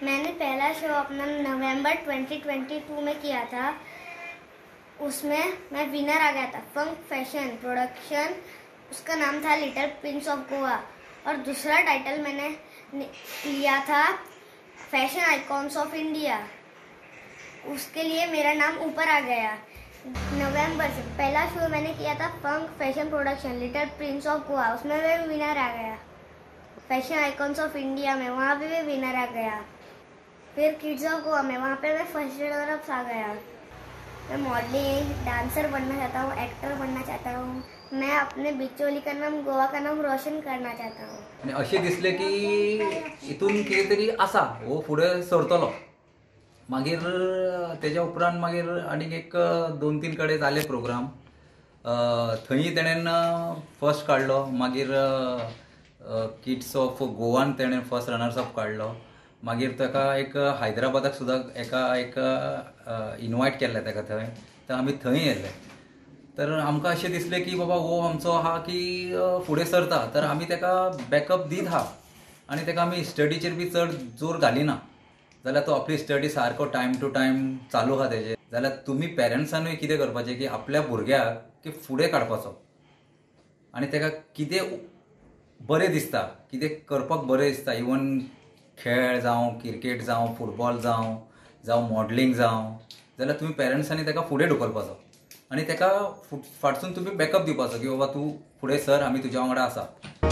मैंने पहला शो अपना नवंबर 2022 में किया था, उसमें मैं विनर आ गया था। फंक फैशन प्रोडक्शन, उसका नाम था लिटिल प्रिंस ऑफ गोवा। और दूसरा टाइटल मैंने लिया था फैशन आइकॉन्स ऑफ इंडिया, उसके लिए मेरा नाम ऊपर आ गया। नवंबर से पहला शो मैंने किया था Funk fashion production little prince of Goa, उसमें मैं विनर आ गया। फैशन आइकॉन्स ऑफ इंडिया में वहाँ पे भी विनर आ गया। फिर किड्स ऑफ गोवा में वहाँ पे मैं फर्स्ट रनर अप आ गया। मैं मॉडलिंग, डांसर बनना चाहता हूँ, एक्टर बनना चाहता हूँ। मैं अपने बिचोली का नाम, गोवा का नाम रोशन करना चाहता हूँ। आनी अशें दिसलें की हितून कितें तरी आसा, हो फुडें सरतलो। मागीर तेज्या उपरांत मागीर आनीक एक 2-3 कडेन जाले प्रोग्राम, थंय तेणेन फर्स्ट काडलो। मागीर किड्स ऑफ गोवान तेणेन फर्स्ट रनर्स अप काडलो। मागीर ताका एक हैदराबादाक सुद्दां एका एक इनवायट केल्लें ताका थंय, तर आमी थंय येयले। तर आमकां अशें दिसलें की बाबा हो आमचो आहा की फुडें सरता, तर आमी ताका बॅकअप दीत आहा आनी ताका आमी स्टडीचेर बी चड जोर घालिना जाल्यार तो आपली स्टडी सारको टायम टू टायम चालू आहा तेजेर। जाल्यार तुमी पेरंट्सानूय कितें करपाचें की आपल्या भुरग्याक की फुडें काडपाचो आनी ताका कितें बरें दिसता, कितें करपाक बरें दिसता, इवन खेळ जावं, क्रिकेट जावं, फुटबॉल जावं, जावं मॉडलिंग जावं, जाल्यार तुमी पेरंट्सांनी ताका फुडें ढुकलपाचो आनी ताका फाटसून तुमी बॅकअप दिवपाचो की बाबा तूं फुडें सर, आमी तुज्या वांगडा आसा।